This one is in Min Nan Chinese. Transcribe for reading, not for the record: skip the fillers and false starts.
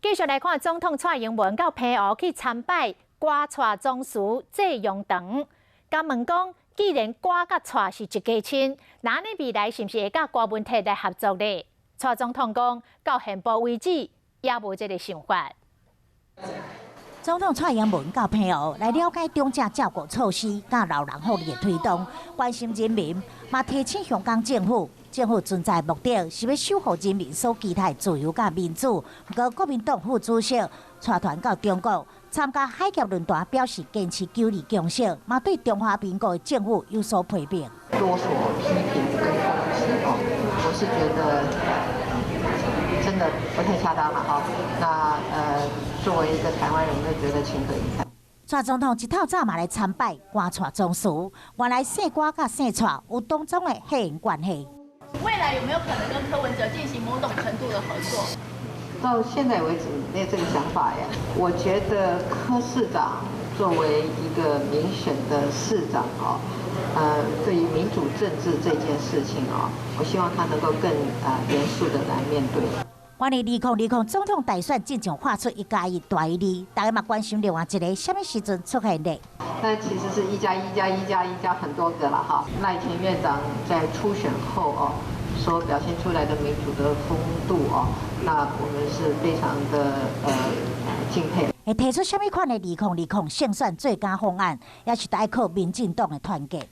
繼續來看總統蔡英文到澎湖去參拜歌蔡宗祠謝榮堂，共問講，既然歌佮蔡是一家親，那按呢未來是毋是會佮柯文哲來合作咧？蔡總統講，到現步為止也無這个想法。總統蔡英文到澎湖來了解長者照顧措施、佮老人福利的推動，關心人民，嘛提醒香港政府，政府存在目的是欲守護人民所期待自由佮民主。毋過國民黨副主席帶團到中國參加海峽論壇，表示堅持九二共識，嘛對中華民國政府有所批評。多所批評跟攻擊哦，我是覺得真的不太恰當了哈。那作為一個台灣人，都覺得情何以堪。蔡總統一透早嘛來參拜歌蔡宗祠，原來姓歌佮姓蔡有當中的血緣關係。未來有沒有可能跟柯文哲進行某種程度的合作？到現在為止沒有這個想法呀。我覺得柯市長作為一個民選的市長哦，對於民主政治這件事情哦，我希望他能夠更嚴肅的來面對。關於2020總統大選進前畫出一加一大於二，大家嘛關心另外一个啥物時陣出現的？那其實是一加一加一加一加很多個了哈。賴前院長在初選後哦，所表現出來的民主的風度哦，那我們是非常的敬佩。會提出啥物款的2020勝選最佳方案，也是愛靠民進黨的團結。